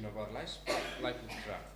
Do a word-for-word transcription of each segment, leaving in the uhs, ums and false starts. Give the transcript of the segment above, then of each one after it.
Of our lives, life with Christ.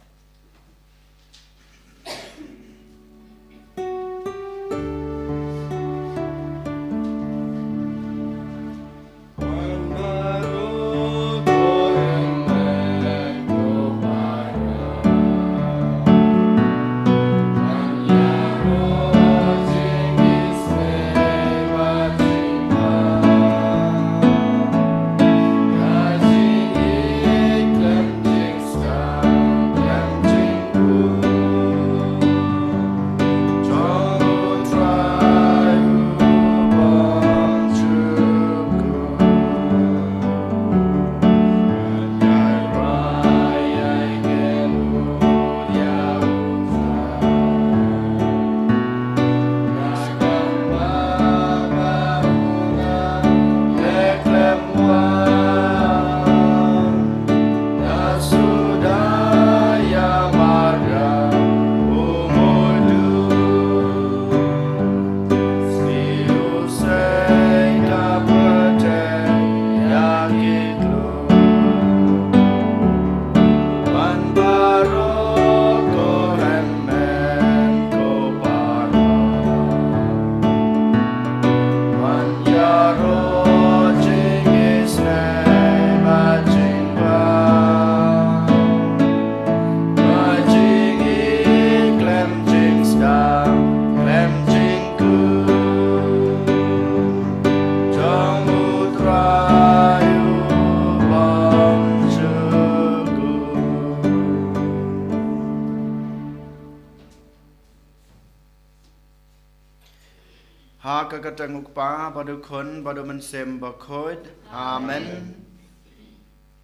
Ha ka kyrteng U Kpa, bad U Khun, bad U Mynsiem Bakhuid. Amen.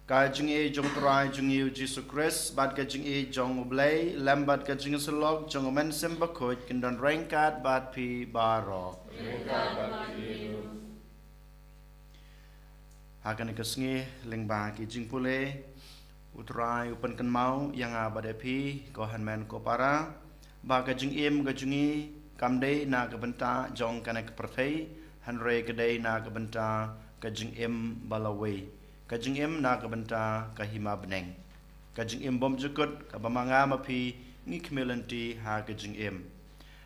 Ka jingïeit jong U Trai jong ngi U Jisu Khrist, bad ka jingïeit jong U Blei, lem bad ka jingïasyllok jong U Mynsiem Bakhuid, kin don ryngkat bad phi baroh. Ha kane ka sngi lyngba ki jingpule, U Trai u pynkynmaw ïa nga bad ïa phi, ko hynmen ko para, ba ka jingim ka jong ngi kam dei na ka bynta jong kane ka pyrthei, hynrei ka dei na ka bynta ka jingim ba lawei, ka jingim na ka bynta ka hima bneng, ka jingim bymjukut kaba ma nga ma phi ngi khmih lynti ha ka jingim.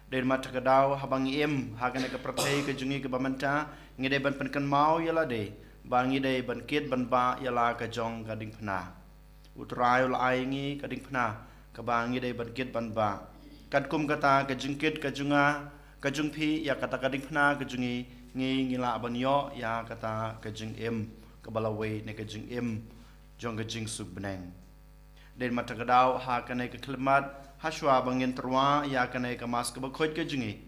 Dei namar kata ka daw haba ngi im ha kane ka pyrthei ka jong ngi kaba mynta, ngi dei ban pynkynmaw ïa lade ba ngi dei ban kit ban bah ïa la ka jong ka diengphna. U Trai u la ai ngi ka diengphna kaba ngi dei ban kit ban bah. Katkum kata ka jingkit ka jong nga, ka jong phi ïa kata ka diengphna ka jong ngi, ngi ngi lah ban ïoh ïa kata ka jingim kaba lawei ne ka jingim jong ka jingsuk bneng. Dei namar kata ka daw ha kane ka khyllipmat, ha shuwa ba ngin tyrwa ïa kane ka Mass kaba khuid ka jong ngi,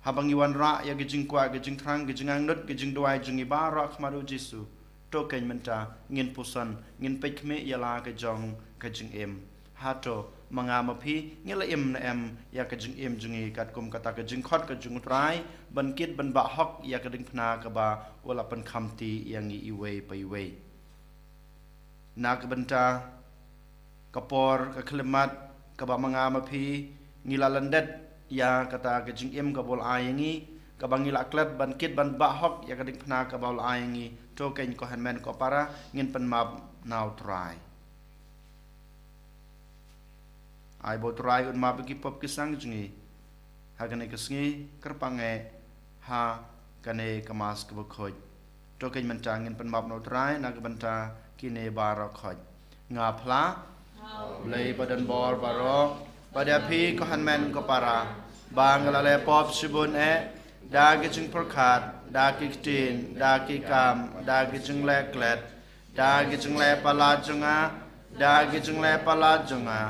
haba ngi wanrah ïa ka jingkwah, ka jingthrang, ka jingangnud, ka jingduwai jong ngi baroh ha khmat U Jisu, to keiñ mynta ngin puson, ngin peit khmih ïa la ka jong ka jingim. Hato ma nga ma phi ngi la im ne em ïa ka jingim jong ngi katkum kata ka jingkhot ka jong U Trai ban kit ban bah hok ïa ka diengphna kaba u la pynkhamti ïa ngi iwei pa iwei? Na ka bynta ka por ka khyllipmat kaba ma nga ma phi ngi la lyndet ïa kata ka jingim kaba u la ai ïa ngi, kaba ngi la klet ban kit ban bah hok ïa ka diengphna kaba u la ai ïa ngi, to keiñ ko hynmen ko para, ngin pynmap na U Trai. Ai ba U Trai un map ïa ki pop ki sang jong ngi ha kane ka sngi, kyrpang eh ha kane ka Mass kaba khuid. To keiñ mynta ngin pynmap na U Trai na ka bynta kine baroh khoit. Nga phla, Blei ba don bor baroh, bad ïa phi ko hynmen ko para, ba nga la leh pop shibun eh, da ki jingpyrkhat, da ki ktien, da ki kam, da ki jingleh klet, da ki jingleh palat jong nga, da ki jingleh palat jong nga,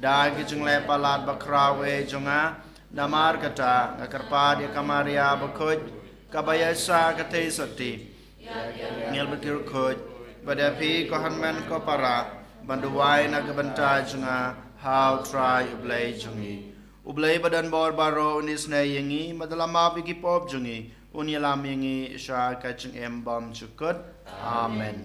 da ki jingleh palat bakhraw eh jong nga. Namar kata nga kyrpad ïa ka Maria bakhuid, kaba ïaishah ka theisotti, ïa ki angel bad ki riewkhuid, bad ïa phi ko hynmen ko para, ban duwai na ka bynta jong nga ha U Trai U Blei jong ngi. U Blei ba don bor baroh un isynei ïa ngi, bad un la map ïa ki pop jong ngi, un ïalam ïa ngi sha ka jingim bymjukut. Amen.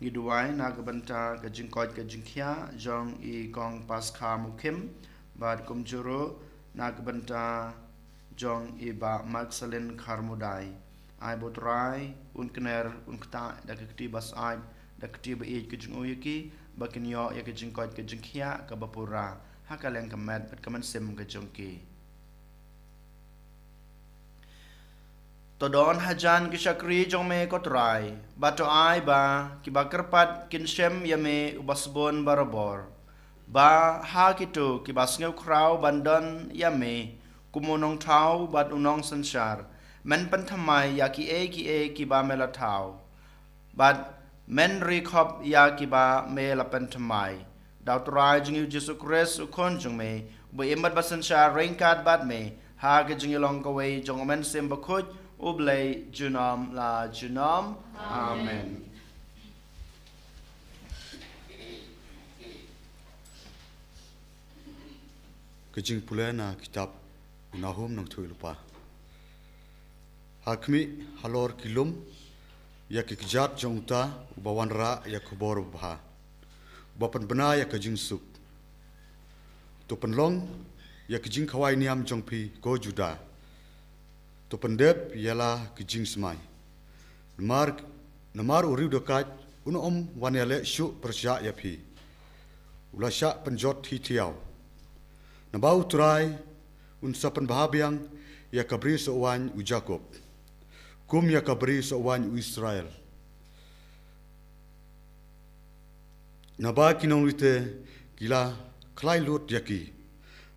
Ngi duwai na ka bynta ka jingkoit ka jingkhiah jong i Kong Paskha Mukhim, bad kumjuh ruh na ka bynta jong i Bah Marcelin Kharmudai. Ai ba U Trai un kner un ktah da ka kti ba syaid, da ka kti ba ïeit ka jong u ïa ki, ba kin ïoh ïa ka jingkoit ka jingkhiah kaba pura ha ka liang ka met bad ka mynsiem ka jong ki. To don hajan ki shakri jong me, ko Trai, bad to ai ba kiba kyrpad kin shem ïa me uba sbun barabor. Ba ha kito kiba sngewkhraw ban don ïa me kum u Nongthaw bad u Nongsynshar, men pynthymmai ïa kiei kiei kiba me la thaw, bad men ri khop ïa kiba me la pynthymmai. Da U Trai jong ngi U Jisu Khrist, U Khun jong me, uba im bad ba synshar ryngkat bad me ha ka jingïalong kawei jong U Mynsiem Bakhuid, U Blei junom la junom. Amen. Ka jingpule na kitab U Nahum Nongthuh Lypa. Ha khmih halor ki lum ïa ki kjat jong uta uba wanrah ïa ka khubor babha, uba pynbna ïa ka jingsuk. To pynlong ïa ka jingkhawai niam jong phi, ko Judah. To pyndep ïa la ka jingsmai. Namar, namar u riewdakaid un ym wan ïaleh shuh pyrshah ïa phi. U la shah pynjot hi thiaw. Naba U Trai un sa pynbha biang ïa ka bri sohwaiñ u Jakob, kum ïa ka bri sohwaiñ u Israel. Naba ki nonglute ki la khlai lut ïa ki,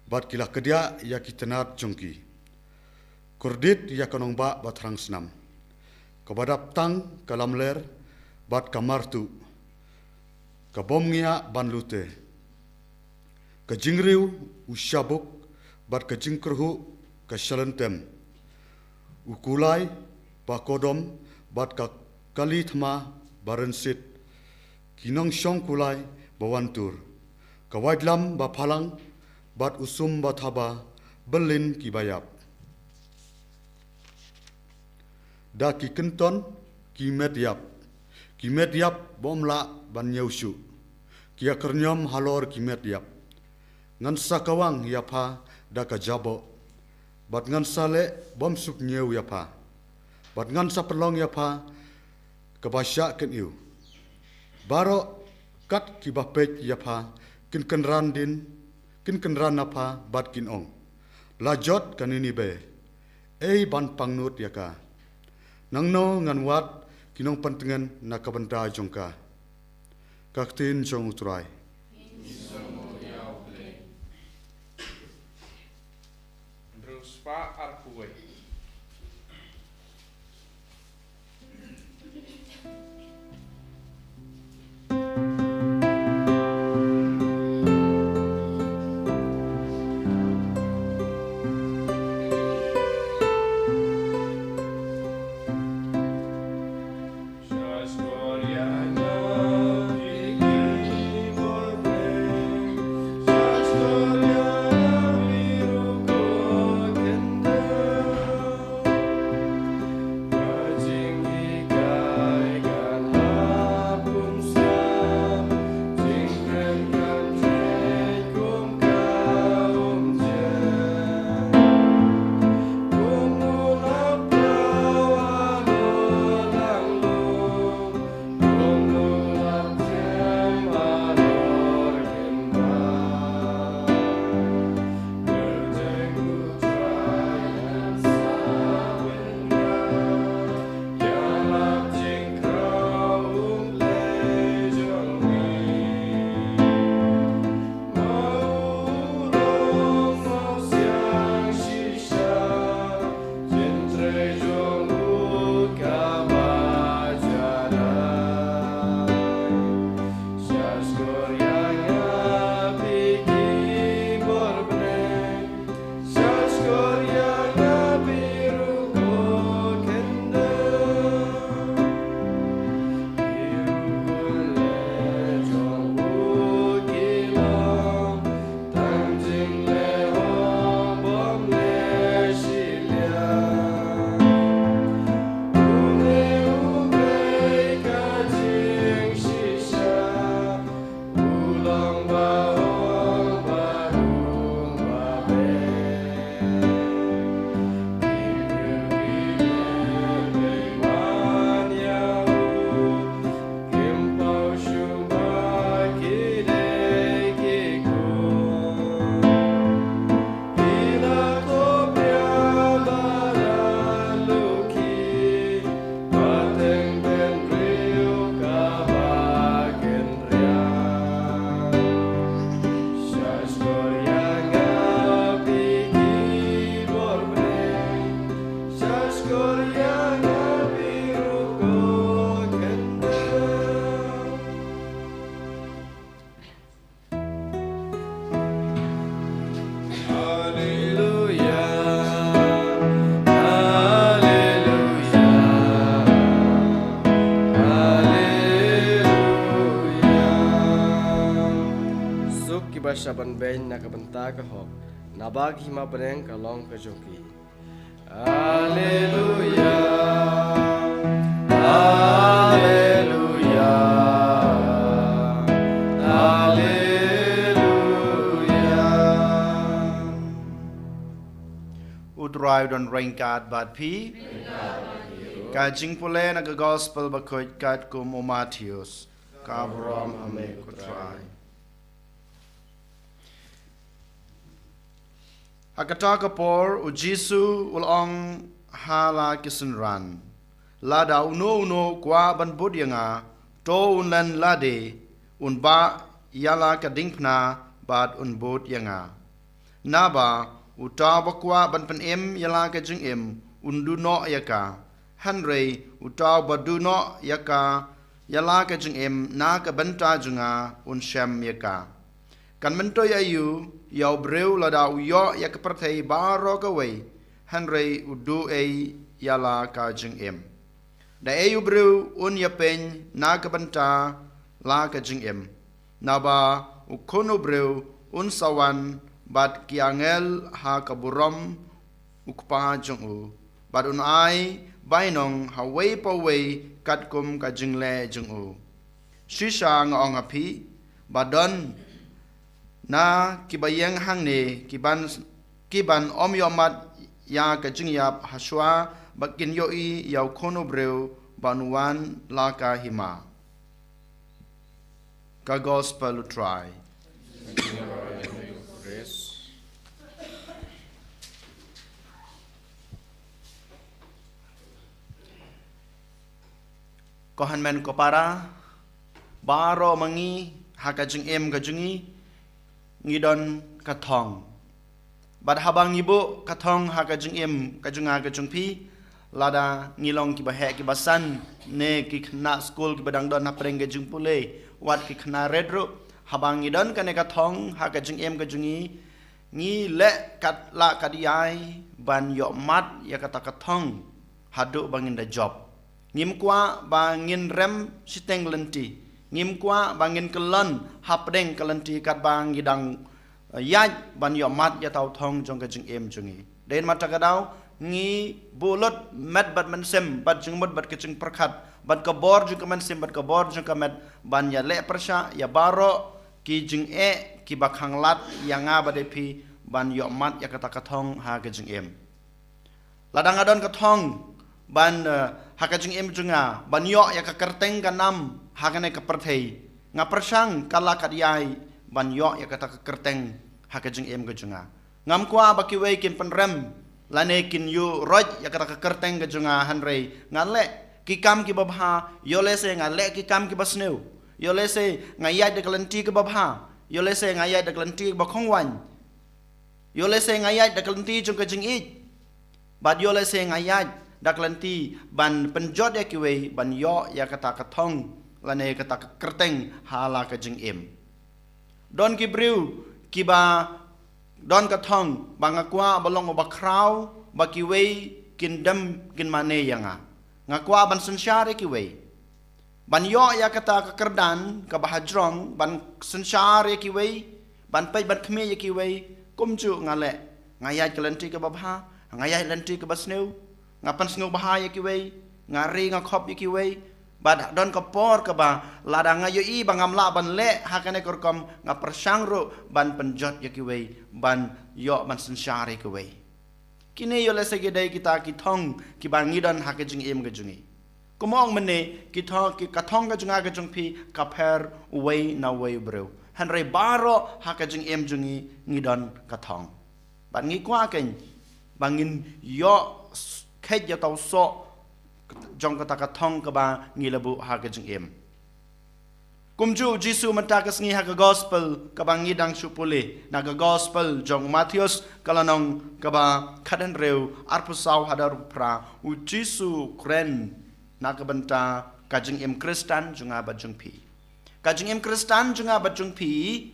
bad ki la kdiah ïa ki tnat jong ki. Kordit ïa ka nongbah ba thrang snam, kaba dap tang ka lamler bad ka martuh, ka bym ngiah ban lute. Ka jingriew u shabuk bad ka jingkyrhuh ka shalynter. U kulai ba kordom bad ka kali thma ba rynsied, ki nongshong kulai ba wantur, ka waitlam ba phalang bad u sum ba thaba, byllin kiba ïap. Da ki kynton ki met ïap, ki met ïap bym lah ban ñiew shuh, ki ïakyrñiom halor ki met ïap. Ngan sa kawang ïa pha da ka jaboh, bad ngan sa leh bym suk ñiew ïa pha, bad ngan sa pynlong ïa pha kaba shah kyniew. Baroh kat kiba peit ïa pha kin kynran dien, kin kynran na pha bad kin ong, la jot ka Ninibe, ei ban pangnud ïa ka. Nangno ngan wad ki nongpyntngen na ka bynta jong ka. Ka ktien jong U Trai. sha ban beiñ na ka bynta ka hok, naba ka hima bneng ka long ka jong ki. Alleluia, alleluia, alleluia. U Trai u don ryngkat bad phi. Ka jingpule na ka Gospel bakhuid katkum u Mathaios. Ka burom ha me ko Trai. Ha kata ka por u Jisu u la ong ha la ki synran, lada uno uno u kwah ban bud ïa nga, to un len lade, un bah ïa la ka diengphna bad un bud ïa nga. Naba uta uba kwah ban pynim ïa la ka jingim un duh noh ïa ka, hynrei uta uba duh noh ïa ka, ïa la ka jingim na ka bynta jong nga, un shem ïa ka. Kan myntoi aïu ïa u briew lada u ïoh ïa ka pyrthei baroh kawei, hynrei u duh ei ïa la ka jingim? Da ei u briew un ïapeiñ na ka bynta la ka jingim? Naba u Khun u briew un sa wan bad ki angel ha ka burom u Kpa jong u, bad un ai bainong ha uwei pa uwei katkum ka jingleh jong u. Shisha nga ong ha phi, ba don na kiba ïeng hangne kiban, kiban ym ïohmad ïa ka jingïap hashuwa ba kin ïohi ïa u Khun u briew ban wan la ka hima. Ka Gospel u Trai. Ko hynmen ko para, baroh ma ngi ha ka jingim ka jong ngi, ngi don ka thong. Bad haba ngi buh ka thong ha ka jingim ka jong nga ka jong phi, lada ngi long kiba heh kiba san, ne ki khynnah skul kiba dang don hapdeng ka jingpule, wat ki khynnah rit ruh, haba ngi don kane ka thong ha ka jingim ka jong ngi, ngi leh kat lah kat ïai ban ïohmad ïa kata ka thong haduh ba ngin da jop. Ngim kwah ba ngin rem shiteng lynti. Ngim kwah ba ngin kyllon hapdeng ka lynti katba ngi dang, eh, ïaid ban ïohmad ïa uta u thong jong ka jingim jong ngi. Dei namar kata ka daw ngi buh lut met bad mynsiem, bad jingmut bad ka jingpyrkhat, bad ka bor jong ka mynsiem, bad ka bor jong ka met, ban ïaleh pyrshah ïa baroh ki jingeh kiba khanglad ïa nga bad ïa phi ban ïohmad ïa kata ka thong ha ka jingim. Lada nga don ka thong ban, eh, ha ka jingim jong nga ban ïoh ïa ka kyrteng ka nam ha kane ka pyrthei, nga pyrshang kat lah kat ïai ban ïoh ïa kata ka kyrteng ha ka jingim ka jong nga. Ngam kwah ba kiwei kin pynrem lane kin ïuh roit ïa kata ka kyrteng ka jong nga, hynrei nga leh ki kam kiba bha. Ïoh lehse nga leh ki kam kiba sniew. Ïoh lehse nga ïaid da ka lynti kaba bha. Ïoh lehse nga ïaid da ka lynti kaba khongwaiñ. Ïoh lehse nga ïaid da ka lynti jong ka jingïeit. Bad ïoh lehse nga ïaid da ka lynti ban pynjot ïa kiwei ban ïoh ïa kata ka thong lane kata ka kyrteng ha la ka jingim. Don ki briew kiba don ka thong ba nga kwah ba long uba khraw, ba kiwei kin dem kin mane ïa nga. Nga kwah ban synshar ïa kiwei. Ban ïoh ïa kata ka kyrdan kaba hajrong, ban synshar ïa kiwei, ban peit ban khmih ïa kiwei, kumjuh nga leh. Nga ïaid ka lynti kaba bha, nga ïaid lynti kaba sniew, nga pynsngewbha ïa kiwei, nga ri nga khop ïa kiwei. Bad don ka por kaba lada nga ïohi ba ngam lah ban leh ha kane ka rukom, nga pyrshang ruh ban pynjot ïa kiwei, ban ïoh ban synshar ïa kiwei. Kine ïoh lehse ki dei kita ki thong kiba ngi don ha ka jingim ka jong ngi. Kumba ong mynne, ki thong, ki, ka thong ka jong nga ka jong phi ka pher uwei na uwei u briew. Hynrei baroh ha ka jingim jong ngi ngi don ka thong. Bad ngi kwah kein ba ngin ïoh s-, kheit ïa uta u soh jong kata ka thong kaba ngi la buh ha ka jingim. Kumjuh u Jisu mynta ka sngi ha ka gospel kaba ngi dang shu pule, na ka gospel jong u Mathaios ka lynnong kaba khathynriew, arphew saw haduh arphew phra, u Jisu u kren na ka bynta ka jingim Khristan jong nga bad jong phi. Ka jingim Khristan jong nga bad jong phi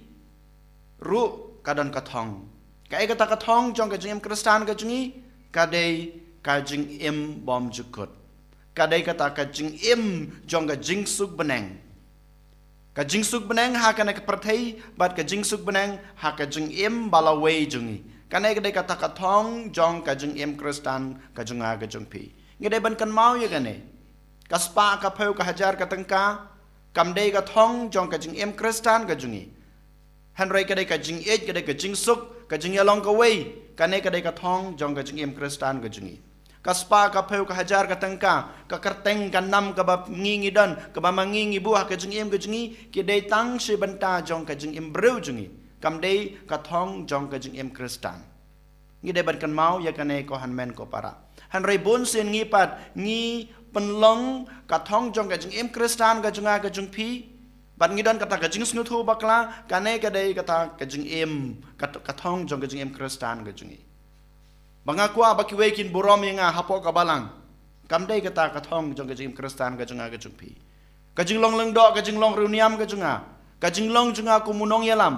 ruh ka don ka thong. Kaei kata ka thong jong ka jingim Khristan ka jong ngi? Ka dei ka jingim bymjukut. Ka dei kata ka jingim jong ka jingsuk bneng. Ka jingsuk bneng ha kane ka pyrthei, bad ka jingsuk bneng ha ka jingim ba lawei jong ngi. Kane ka dei kata ka thong jong ka jingim Khristan ka jong nga ka jong phi. Ngi dei ban kynmaw ïa kane. Ka spah, ka phew, ka hajar ka tyngka, kam dei ka thong jong ka jingim Khristan ka jong ngi. Hynrei ka dei ka jingïeit, ka dei ka jingsuk, ka jingïalong kawei, kane ka dei ka thong jong ka jingim Khristan ka jong ngi. Ka spah, ka phew, ka hajar ka tyngka, ka kyrteng, ka nam kaba ngi ngi don, kaba ma ngi ngi buh ha ka jingim ka jong ngi, ki dei tang shi bynta jong ka jingim briew jong ngi. Kam dei ka thong jong ka jingim Khristan. Ngi dei ban kynmaw ïa kane, ko hynmen ko para. Hynrei bun sien ngi pat ngi pynlong ka thong jong ka jingim Khristan ka jong nga ka jong phi. Bad ngi don kata ka jingsngewthuh bakla, kane ka dei kata ka jingim, ka, ka thong jong ka jingim Khristan ka jong ngi. Ba nga kwah ba kiwei kin burom ïa nga hapoh ka balang. Kam dei kata ka thong jong ka jingim Khristan ka jong nga ka jong phi. Ka jinglong lyngdoh, ka jinglong riewniam ka jong nga, ka jinglong jong nga kum u nongïalam,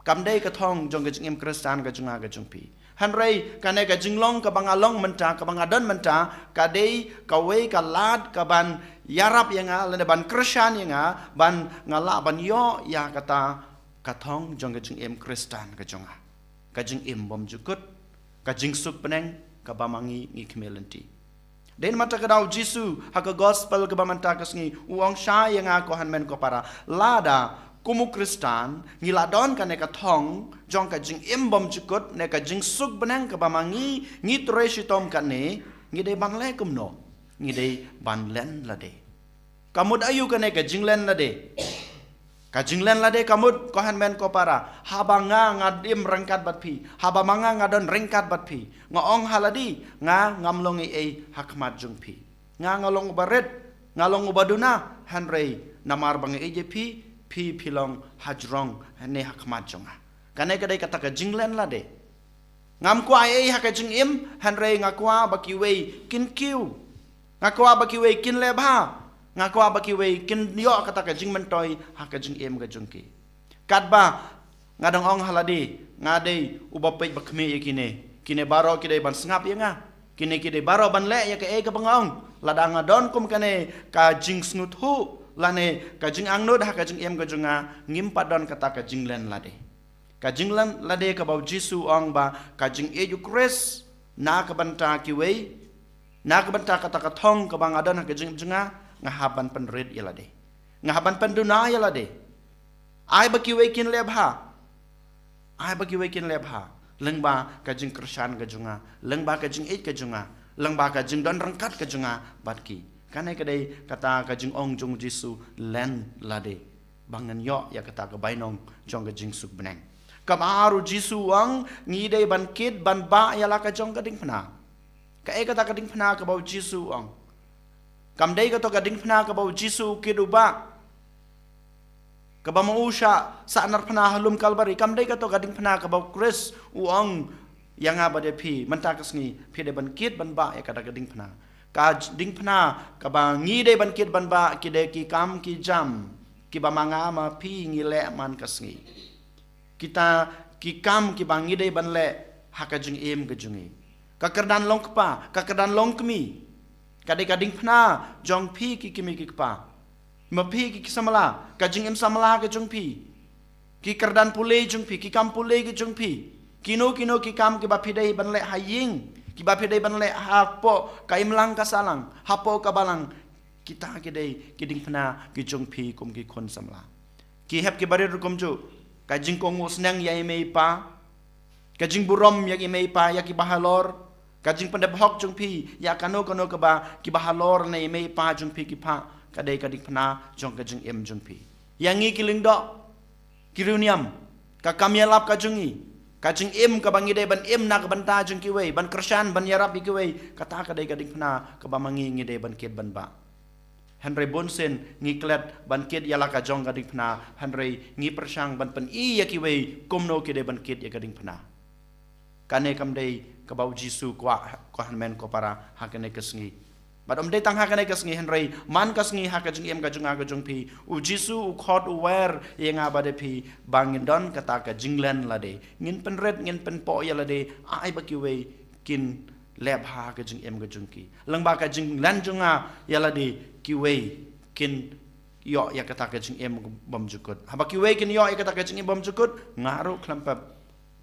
kam dei ka thong jong ka jingim Khristan ka jong nga ka jong phi. Hynrei kane ka jinglong kaba nga long mynta, kaba nga don mynta, ka dei kawei ka lad kaban ïarap ïa nga, lane ban kyrshan ïa nga, ban nga lah ban ïoh ïa kata ka thong jong ka jingim Khristan ka jong nga. Ka jingim bymjukut, ka jingsuk bneng kaba ma ngi ngi khmih lynti. Dei namar kata ka daw Jisu ha ka gospel kaba mynta ka sngi u ong shai ïa nga, ko hynmen ko para, lada kum u Khristan ngi la don kane ka thong jong ka jingim bymjukut ne ka jingsuk bneng kaba ma ngi ngi trei shitom kane, ngi dei ban leh kumno? Ngi dei ban len lade. Ka mut aïu kane ka jinglen lade? Ka jinglen lade ka mut, ko hynmen ko para, haba nga nga im ryngkat bad phi, haba ma nga nga don ryngkat bad phi, nga ong ha lade, nga ngam long ei ei ha khmat jong phi. Nga nga long uba rit, nga long uba duna, hynrei namar ba nga ïeit ïa phi, phi phi long hajrong ne ha khmat jong nga. Kane ka dei kata ka jinglen lade. Ngam kwah ei ei ha ka jingim, hynrei nga kwah ba kiwei kin kiew. Nga kwah ba kiwei kin leh bha. Nga kwah ba kiwei kin ïoh kata ka jingmyntoi ha ka jingim ka jong ki. Katba nga dang ong ha lade, nga dei uba peit ba khmih ïa kine. Kine baroh ki dei ban sngap ïa nga. Kine ki dei baroh ban leh ïa kaei kaba nga ong. Lada nga don kum kane ka jingsngewthuh lane ka jingangnud ha ka jingim ka jong nga, ngim pat don kata ka jinglen lade. Ka jinglen lade kaba u Jisu u ong ba ka jingïeit u Khrist na ka bynta kiwei, na ka bynta kata ka thong kaba nga don ha ka jingim jong nga, nga hap ban pynrit ïa lade. Nga hap ban pynduna ïa lade. Ai ba kiwei kin leh bha. Ai ba kiwei kin leh bha lyngba ka jingkyrshan ka jong nga, lyngba ka jingïeit ka jong nga, lyngba ka jingdon ryngkat ka jong nga bad ki. Kane ka dei kata ka jingong jong u Jisu, len lade. Ba ngan ïoh ïa kata ka bainong jong ka jingsuk bneng. Kaba ar u Jisu u ong ngi dei ban kit ban bah ïa la ka jong ka diengphna. Kaei kata ka diengphna kaba u Jisu u ong? Kam dei kato ka diengphna kaba u Jisu u kit u bah, kaba ma u shah sahnarphna ha lum Kalbari. Kam dei kato ka diengphna kaba u Khrist u ong ïa nga bad ïa phi mynta ka sngi, phi dei ban kit ban bah ïa kata ka diengphna. Ka j-, diengphna kaba ngi dei ban kit ban bah ki dei ki kam ki jam kiba ma nga ma phi ngi leh man ka sngi. Kita ki kam kiba ngi dei ban leh ha ka jingim ka jong ngi. Ka kyrdan long kpa, ka kyrdan long kmie, ka dei ka diengphna jong phi ki kmie ki kpa. Ma phi ki, ki samla, ka jingim samla ka jong phi, ki kyrdan pule jong phi, ki kam pule ka jong phi, kino kino ki kam kiba phi dei ban leh ha ïing, kiba phi dei ban leh hapoh ka imlang ka sahlang, hapoh ka balang, kita ki dei ki diengphna ki jong phi kum ki khun samla. Ki hep kiba rit ruh kumjuh, ka jingkohnguh sneng ïa i mei i pa, ka jingburom ïa i mei i pa, ïa kiba halor, ka jingpyndep hok jong phi ïa kano kano kaba kiba halor na i mei i pa jong phi ki phah, ka dei ka diengphna jong ka jingim jong phi. Ïa ngi ki lyngdoh, ki riewniam, ka kam ïalap ka jong ngi, ka jingim kaba ngi dei ban im na ka bynta jong kiwei, ban kyrshan, ban ïarap ïa kiwei, kata ka dei ka diengphna kaba ma ngi ngi dei ban kit ban bah. Hynrei bun sien ngi klet ban kit ïa la ka jong ka diengphna, hynrei ngi pyrshang ban pyni ïa kiwei kumno ki dei ban kit ïa ka diengphna. Kane kam dei kaba u Jisu u kwah, ko hynmen ko para, ha kane ka sngi. Bad ym dei tang ha kane ka sngi hynrei man ka sngi ha ka jingim ka jong nga ka jong phi, u Jisu u khot u wer ïa nga bad ïa phi ba ngin don kata ka jinglen lade. Ngin pynrit, ngin pynpoh ïa lade, ai ba kiwei kin leh bha ha ka jingim ka jong ki. Lyngba ka jinglen jong nga ïa lade, kiwei kin ïoh ïa kata ka jingim bymjukut. Haba kiwei kin ïoh ïa kata ka jingim bymjukut, nga ruh khlem pep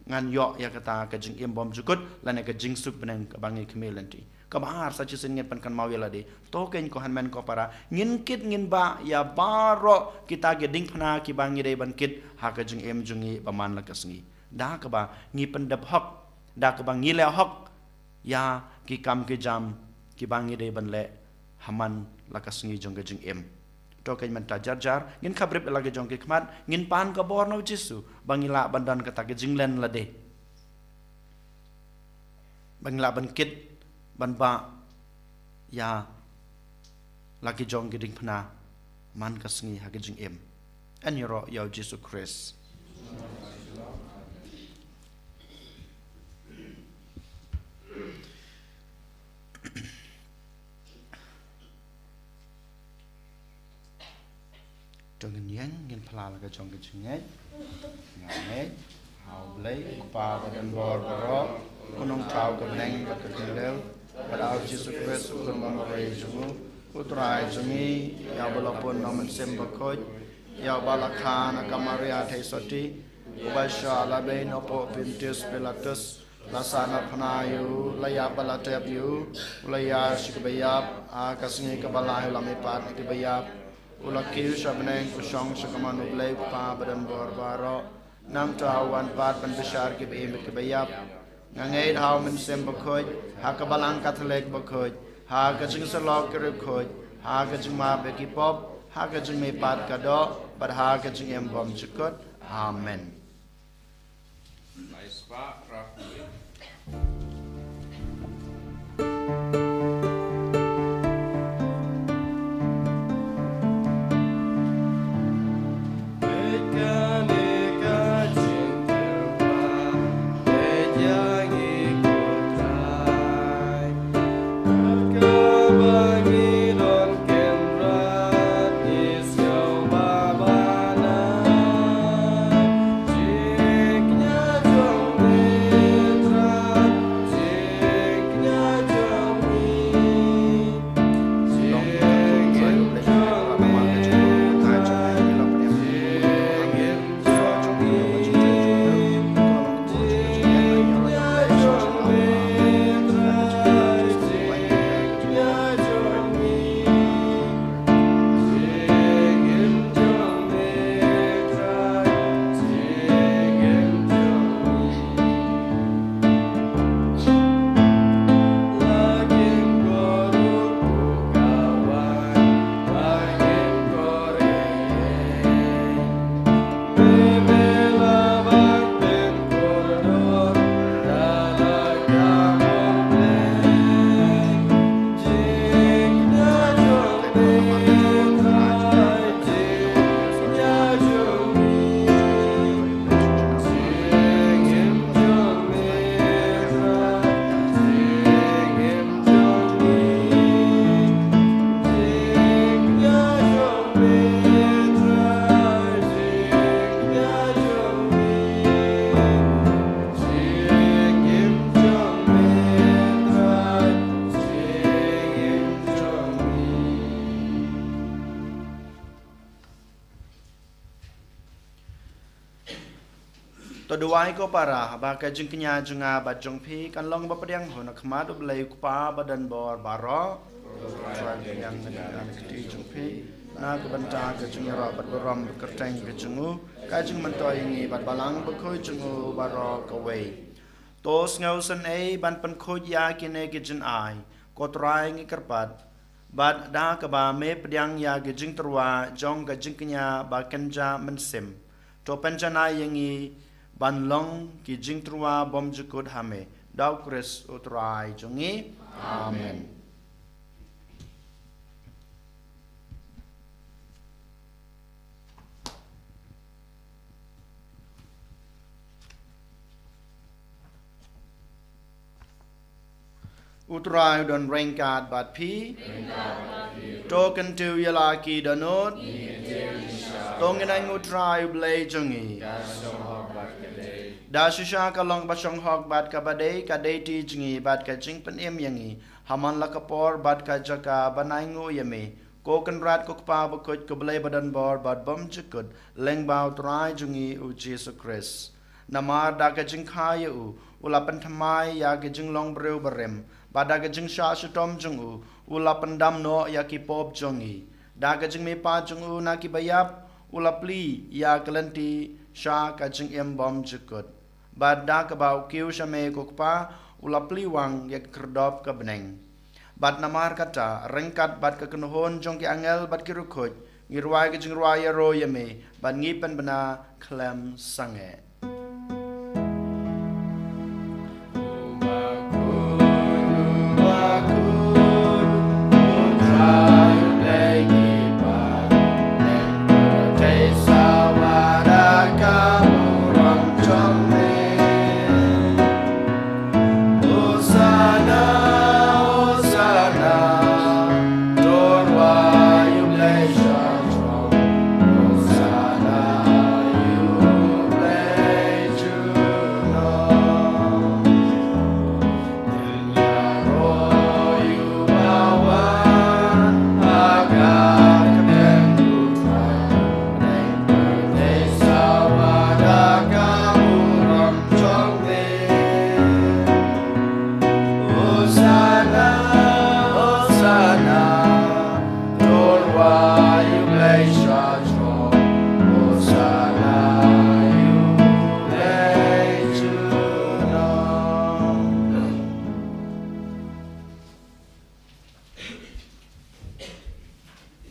ngan ïoh ïa kata ka jingim bymjukut lane ka jingsuk bneng kaba ngi khmih lynti. Kaba ar, sa shisien ngin pynkynmaw ïa lade. To kein ko hynmen ko para, ngin kit ngin bah ïa baroh kita ki diengphna kiba ngi dei ban kit ha ka jingim jong ngi ba man la ka sngi. Da kaba ngi pyndep hok, da kaba ngi leh hok ïa ki kam ki jam kiba ngi dei ban leh ha man la ka sngi jong ka jingim. To kein mynta jar jar ngin khabrip ïa la ki jong ki khmat, ngin pan ka bor na u Jisu ba ngi lah ban don kata ka jinglen lade, ba ngi lah ban kit ban bah ïa la ki jong ki diengphna man ka sngi ha ka jingim. Yn ïaroh ïa u Jisu Khrist. To ngin ïeng, ngin phla la ka jong ka jingngeit. Nga ngeit ha U Blei U Kpa badonbor baroh, U Nongthaw ka bneng bad ka khyndew, bad ha U Jisu Khrist U Khun bymroi jong U, U Trai jong ngi, ïa uba la pun na U Mynsiem Bakhuid, ïa uba la kha na ka Maria Theisotti, uba shah la beiñ hapoh Pontius Pilatus, la sahnarphna ïa U, la ïap bad la tep ïa U, U la ïaid sha kiba ïap, ha ka sngi kaba lai U la mihpat na kiba ïap, U la kiew sha bneng, U shong sha kamon U Blei U Kpa badonbor baroh. Nangta U wan pat ban bishar kiba im bad kiba ïap. Nga ngeit ha U Mynsiem Bakhuid, ha ka Balang Katholik bakhuid, ha ka jingsyllok ki riewkhuid, ha ka jingmap ïa ki pop, ha ka jingmihpat ka doh, bad ha ka jingim bymjukut. Amen. To duwai ko para, ba ka jingkñia jong nga bad jong phi kan long ba pdiang ha khmat U Blei U Kpa badonbor baroh. Trai pdiang na ka kti jong phi, na ka bynta ka jingïaroh bad burom bad kyrteng ka jong U, ka jingmyntoi ïa ngi bad Balang Bakhuid jong U baroh kawei. To sngewsynei ban pynkhuid ïa kine ki jingai, ko Trai ngi kyrpad, bad da kaba Me pdiang ïa ki jingtyrwa jong ka jingkñia ba kynja mynsiem. To pynjanai ïa ngi ban long ki jingtyrwa bymjukut ha Me. Da U Khrist U Trai jong ngi. Amen. U Trai u don ryngkat bad phi. To kyntiew ïa la ki dohnud. To ngin ainguh U Trai U Blei jong ngi. Da shisha ka long ba shong hok bad kaba dei, ka dei ti jong ngi bad ka jingpynim ïa ngi ha man la ka por bad ka jaka ban ainguh ïa Me. Ko Kynrad, ko Kpa bakhuid, ko Blei badonbor bad bymjukut, lyngba u Trai jong ngi u Jisu Khrist. Namar da ka jingkha ïa u, u la pynthymmai ïa ka jinglong briew barim, bad da ka jingshah shitom jong u, u la pyndam noh ïa ki pop jong ngi. Da ka jingmihpat jong u na ki baïap, u la plie ïa ka lynti sha ka jingim bymjukut. Bad da kaba u kiew sha me ko Kpa, u la plie wang ïa ka khyrdop ka bneng. Bad namar kata, ryngkat bad ka kynhun jong ki angel bad ki riewkhuid, ngi rwai ka jingrwai ïaroh ïa me, bad ngi pynbna khlem sangeh.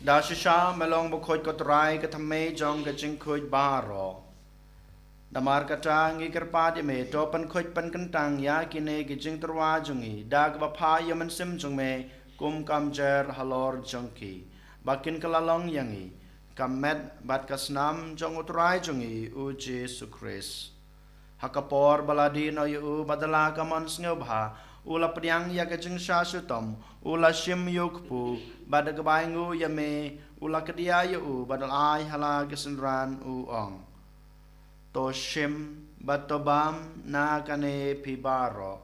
Da shisha me long bakhuid ko Trai, ka thymmei jong ka jingkhuid baroh. Namar kata ngi kyrpad ïa me, to pynkhuid pynkyntang ïa kine ki jingtyrwa jong ngi, da kaba phah ïa u Mynsiem jong me kum ka mjer halor jong ki, ba kin kylla long ïa ngi ka met bad ka snam jong u Trai jong ngi u Jisu Khrist. Ha ka por ba la dih noh ïa u bad da la ka mon sngewbha, u la pdiang ïa ka jingshah shitom, u la shim ïa u kpu, bad da kaba ainguh ïa me, u la kdiah ïa u bad u la ai ha la ki synran, u ong: To shim bad to bam na kane phi baroh,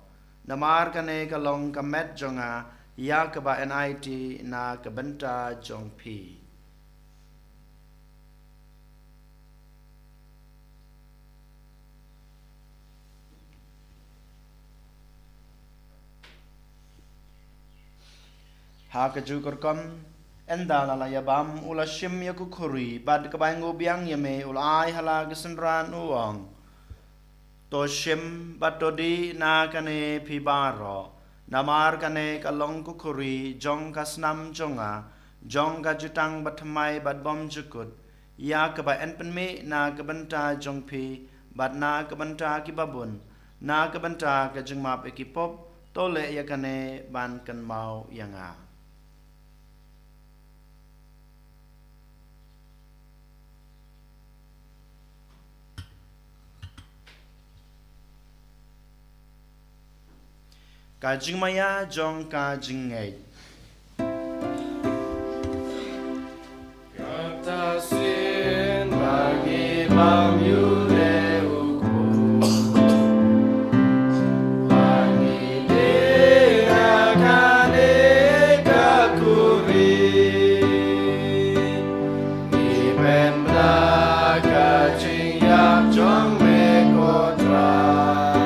namar kane ka long ka met jong nga, ïa kaba yn aiti na ka bynta jong phi. Ha kajuh ka rukom, ynda la la ïa bam, u la shim ïa ka khuri, bad kaba ainguh biang ïa me, u la ai ha la ki synran, u ong: To shim bad to dih na kane phi baroh, namar kane ka long ka khuri jong ka snam jong nga, jong ka jutang bathymmai bad bymjukut, ïa kaba yn pynmih na ka bynta jong phi, bad na ka bynta ki babun, na ka bynta ka jingmap ïa ki pop. To leh ïa kane ban kynmaw ïa nga. Ka jingmaïa jong ka jingngeit. Kata sien ba ngi bam ïa u leh u kpu, ba ngi dih na kane ka khuri, ngi pynbna ka jingïap jong me ko Trai,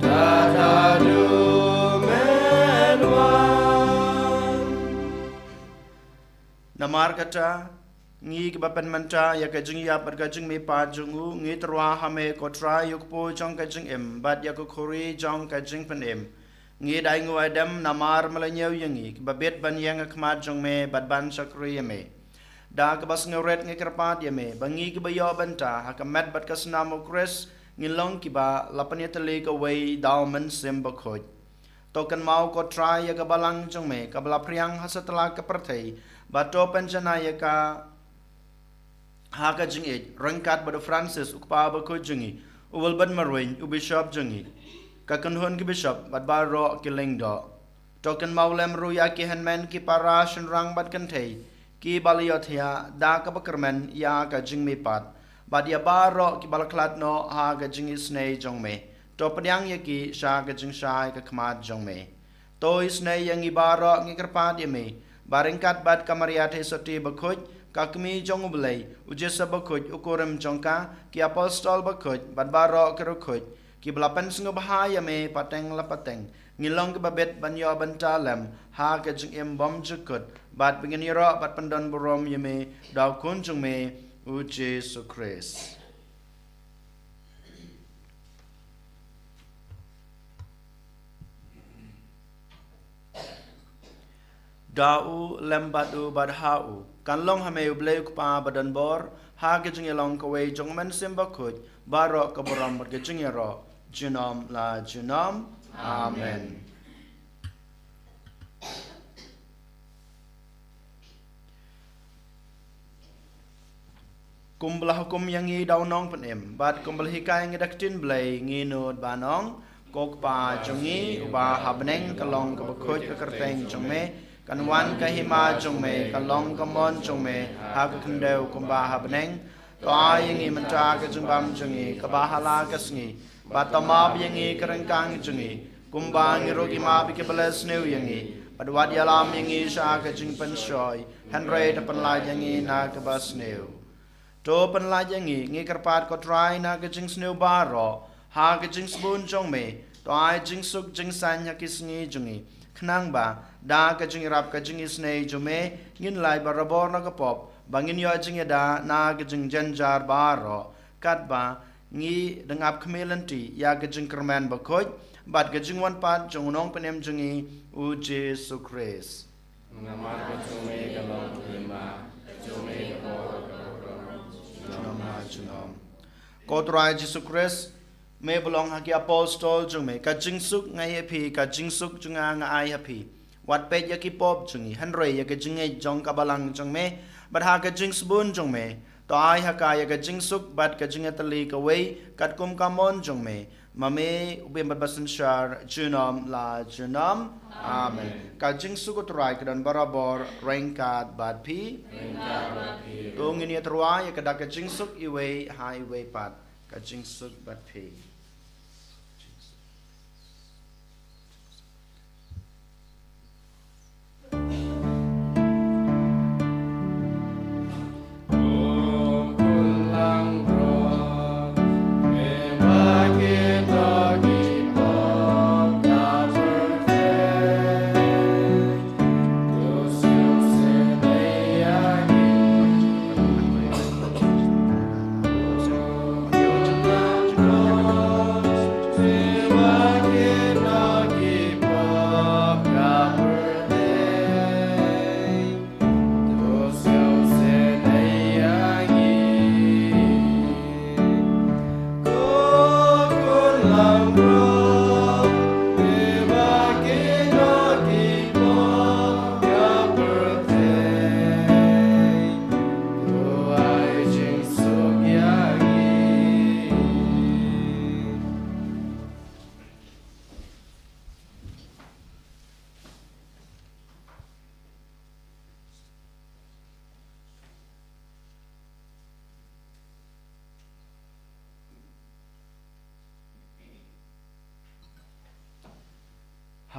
tad haduh men wan. Namar kata, ngi kiba pynmynta ïa ka jingïap bad ka jingmihpat jong u, ngi tyrwa ha me ko Trai, ïa u kpu jong ka jingim bad ïa ka khuri jong ka jingpynim. Ngi da ainguh aidem namar me la ñiew ïa ngi kiba bit ban ïeng ha khmat jong me bad ban shakri ïa me. Da kaba sngewrit ngi kyrpad ïa me ba ngi kiba ïoh bynta ha ka met bad ka snam u Khrist, ngin long kiba la pynïatylli kawei da u Mynsiem Bakhuid. To kynmaw ko Trai ïa ka balang jong me kaba la phriang ha satlak ka pyrthei, bad to pynjanai ïa ka ha ka jingïeit ryngkat bad u Francis u Kpa Bakhuid jong ngi, u Wilbert Marwein u Bishop jong ngi, ka kynhun ki Bishop bad baroh ki lyngdoh. To kynmaw lem ruh ïa ki hynmen ki para shynrang bad kynthei kiba la ïohthiah da kaba kyrmen ïa ka jingmihpat, bad ïa baroh kiba la khlad noh ha ka jingisynei jong me. To pdiang ïa ki sha ka jingshai ka khmat jong me. To isynei ïa ngi baroh, ngi kyrpad ïa me, Ba ryngkat bad ka Maria Theisotti bakhuid, ka Kmie jong U Blei, U Joseph bakhuid, u kurim jong ka, ki apostol bakhuid, bad baroh ki riewkhuid, kiba la pynsngewbha ïa me pateng la pateng, ngin long kiba bit ban ïoh bynta lem ha ka jingim bymjukut, bad ba ngin ïaroh bad pyndonburom ïa me da U Khun jong me, U Jisu Khrist. Da U, lem bad U, bad ha U, kan long ha me U Blei U Kpa badonbor, ha ka jingïalong kawei jong U Mynsiem Bakhuid, baroh ka burom bad ka jingïaroh, junom la junom. Amen. Kumba la hukum ïa ngi da U Nongpynim, bad kumba la hikai ïa ngi da ka ktien Blei, ngi nud ban ong: Ko Kpa jong ngi, uba ha bneng, ka long kaba khuid ka kyrteng jong me, kan wan ka hima jong me, kan long ka mon jong me, ha ka khyndew kumba ha bneng. To ai ïa ngi mynta ka jingbam jong ngi kaba ha la ka sngi, bad to map ïa ngi ka ryngkang jong ngi, kumba ngi ruh ngi map ïa kiba leh sniew ïa ngi, bad wat ïalam ïa ngi sha ka jingpynshoi, hynrei to pynlait ïa ngi na kaba sniew. To pynlait ïa ngi, ngi kyrpad ko Trai, na ka jingsniew baroh, ha ka jingsbun jong me, to ai jingsuk jingsaiñ ha ki sngi jong ngi, khnang ba da ka jingïarap ka jingisynei jong me, ngin lait barabor na ka pop, ba ngin ïoh jingïada na ka jingjynjar baroh, katba ngi dang ap khmih lynti ïa ka jingkyrmen bakhuid bad ka jingwan pat jong U Nongpynim jong ngi, U Jisu Khrist. Namar ka jong me ka long ka hima, ka jong me ka bor, ka bor, junom la junom. Ko Trai Jisu Khrist, me ba la ong ha ki apostol jong me: Ka jingsuk nga ai ha phi, ka jingsuk jong nga nga ai ha phi. Wat peit ïa ki pop jong ngi, hynrei ïa ka jingngeit jong ka balang jong me, bad ha ka jingsbun jong me, to ai ha ka ïa ka jingsuk bad ka jingïatylli kawei, katkum ka mon jong me, ma me u bym bad basynshar junom la junom. Amen. Ka jingsuk U Trai ka don barabor ryngkat bad phi. Ryngkat bad phi. To ngin ïatyrwa ïa ka da ka jingsuk iwei ha iwei pat. Ka jingsuk bad phi.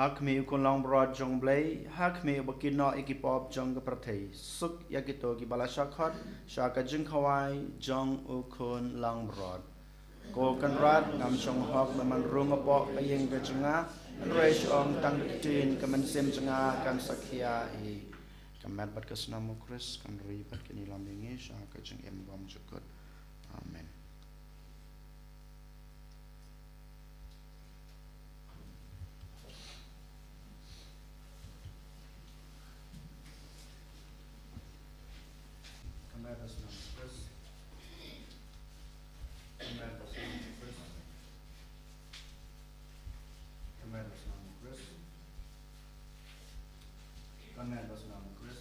Ha khmih U Khun langbrot jong U Blei, ha khmih uba kynnoh ïa ki pop jong ka pyrthei, suk ïa kito kiba la shah khot sha ka jingkhawai jong U Khun langbrot. Ko Kynrad, ngam shong hok ba men rung hapoh ka ïing ka jong nga, hynrei shu ong tang da ka ktien, ka mynsiem jong nga kan sakhia hi. Ka met bad ka snam U Khrist kan ri bad kan ïalam ïa ngi sha ka jingim bymjukut. Amen. Ka met bad ka snam U Khrist. Ka met bad ka snam U Khrist. Ka met bad ka snam U Khrist. Ka met bad ka snam U Khrist.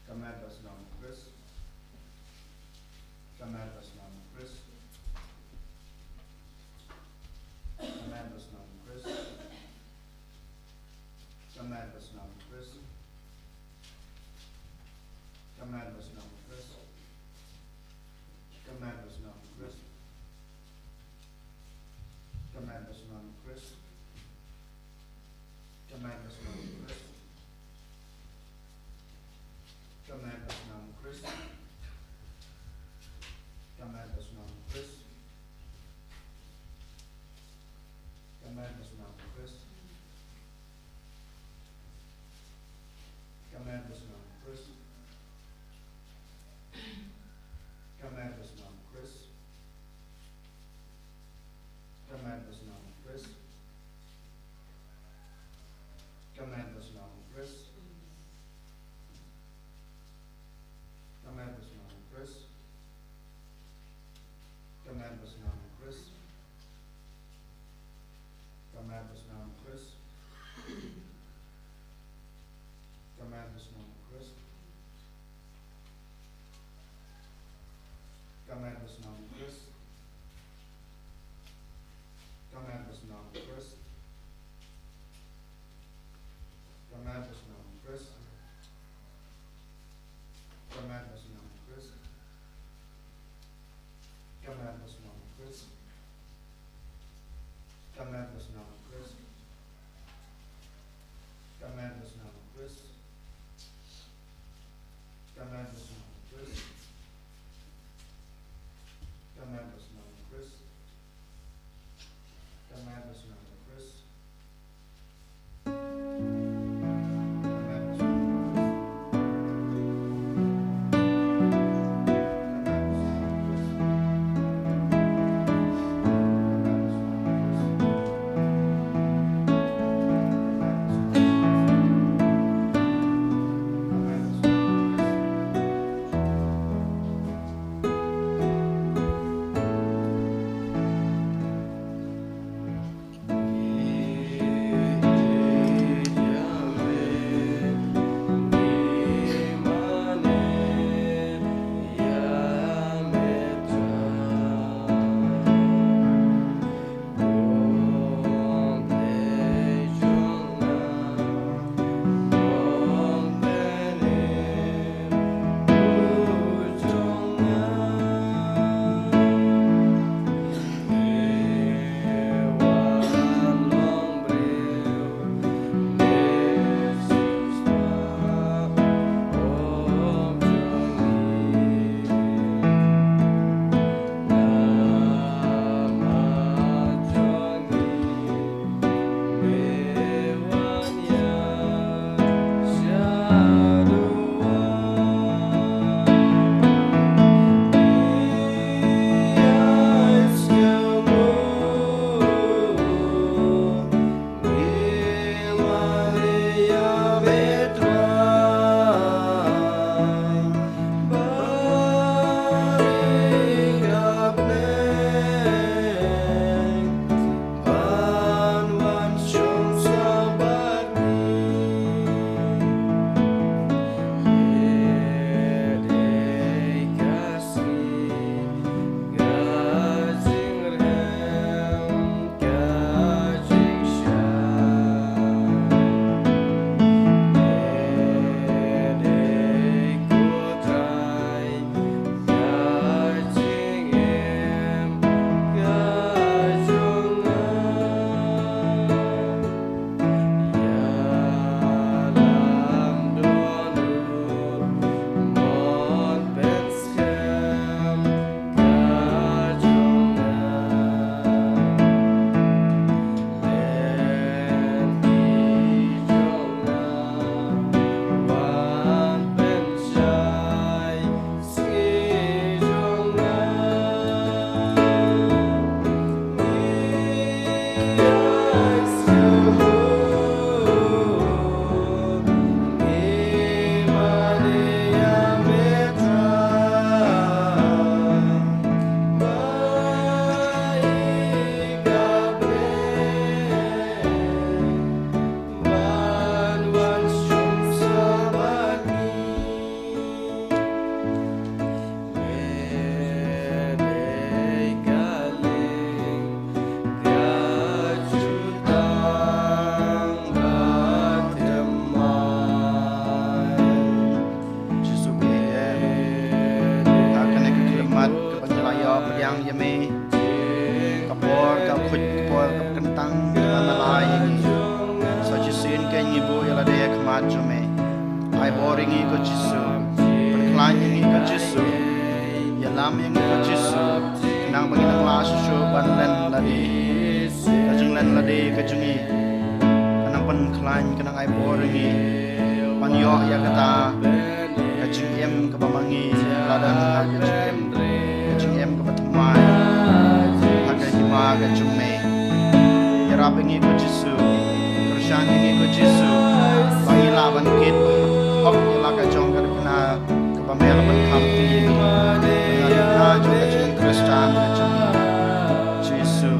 Ka met bad ka snam U Khrist. Ka met bad ka snam U Khrist. Ka met bad ka snam U Khrist. Ka met bad ka snam U Khrist. Ka met bad ka snam U Khrist. Ka met bad ka snam U Khrist. Ka met bad ka snam U Khrist. Ka met bad ka snam U Khrist. Ka met bad sngewbha Khrist. Ka met bad sngewbha Khrist. Ka met bad sngewbha Khrist. Ka met bad sngewbha Khrist. Ka met bad sngewbha Khrist. Ka met bad sngewbha Khrist. Ka met bad sngewbha Khrist. Ka met bad sngewbha Khrist. Ka met bad sngewbha Khrist. Ka met bad sngewbha Khrist. Ka met bad sngewbha Khrist. Ka met bad sngewbha Khrist. Ka met bad sngewbha Khrist. Ka met bad sngewbha Khrist. Ka met bad sngewbha Khrist. Ka met bad sngewbha Khrist. Ka met bad sngewbha Khrist. Ka met bad sngewbha Khrist. Jisu, ngi ïa ka kane ka khyllipmat kaba ngi la ïoh pdiang ïa me. Ka por ka khuid, ka por ka kyntang kaba me la ai ïa ngi. Sa shisien kein ngi buh ïa lade ha khmat jong me. Ai bor ïa ngi ko Jisu. Pynkhlaiñ ïa ngi ko Jisu. Ïalam ïa ngi ko Jisu. Khnang ba ngin nang lah shuh shuh ban len lade. Ka jinglen lade ka jong ngi ka nang pynkhlaiñ, ka nang ai bor ïa ngi ban ïoh ïa kata ka jingim kaba ma ngi la don ha ka jingim, ka jingim kaba thymmai ha ka hima ka jong me. Ïarap ïa ngi ko Jisu, kyrshan ïa ngi ko Jisu, ba ngi lah ban kit hok ïa la ka jong ka dkhana kaba me la ban kham ïa ngi. Ka dkhana jong ka jingim Khristan ka jong ngi. Jisu,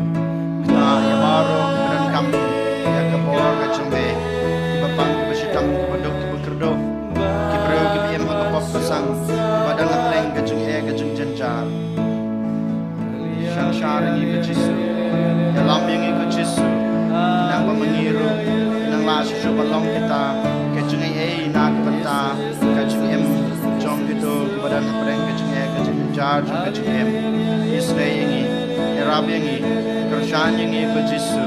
kynnoh ïa baroh kiba donkam ïa ka bor ka jong me, kiba pang kiba shitom, kiba duk kiba kyrduh, ki briew kiba im ha ka pop ka sang, kiba don hapdeng ka jingeh ka jingjynjar. Synshar ïa ngi ko Jisu, ïalam ïa ngi ko Jisu. Khnang ba ma ngi ruh nang lah shuh shuh ban long kita ka jingaiei na ka bynta ka jingim jong kito kiba don hapdeng ka jingeh ka jingjynjar jong ka jingim. Isynei ïa ngi, ïarap ïa ngi, kyrshan ïa ngi ko Jisu.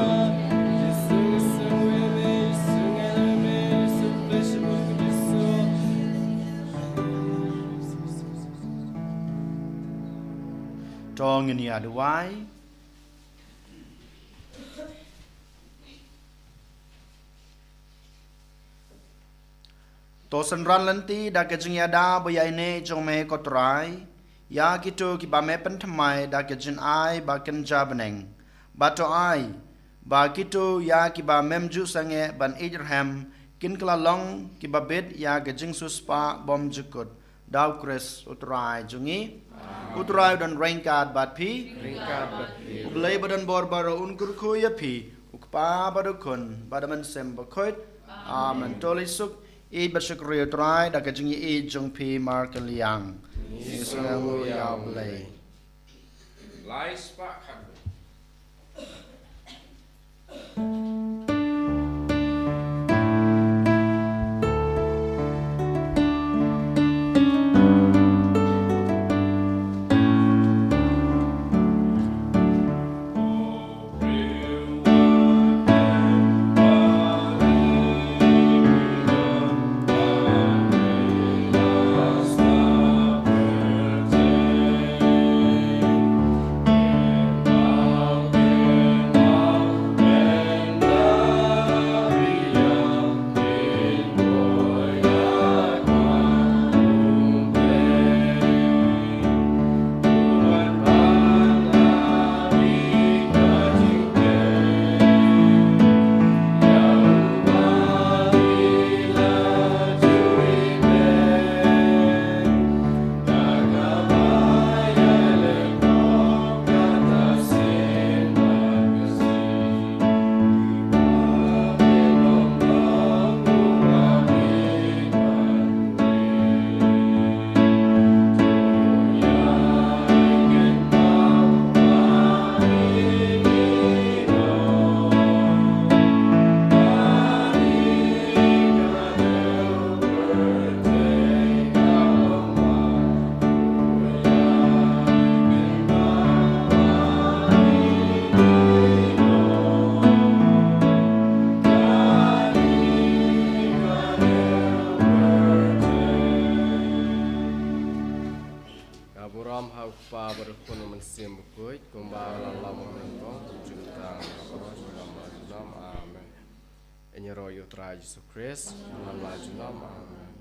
To ngin ïa duwai. To synran lynti da ka jingïada ba ïaineh jong me ko Trai ïa kito kiba me pynthymmai da ka jingai ba kynja bneng. Bad to ai ba kito ïa kiba mem ju sangeh ban ïeit rhem kin kylla long kiba bit ïa ka jingsiewspah bymjukut. Da U Khrist U Trai jong ngi. U Trai u don ryngkat bad phi. Ryngkat bad phi. U Blei ba don bor baroh un kyrkhu ïa phi, U Kpa bad U Khun bad U Mynsiem Bakhuid. Amen. To leit suk, ïeit bad shakri U Trai da ka jingïeit jong phi markylliang. Ngi sngewnguh ïa U Blei. Lai spah khatwei. Ka burom ha U Kpa bad U Khun, U Mynsiem Bakhuid, kumba la long mynta, junom, junom, junom. Amen. Ïaroh ïa U Trai Jisu Khrist, la la junom. Amen.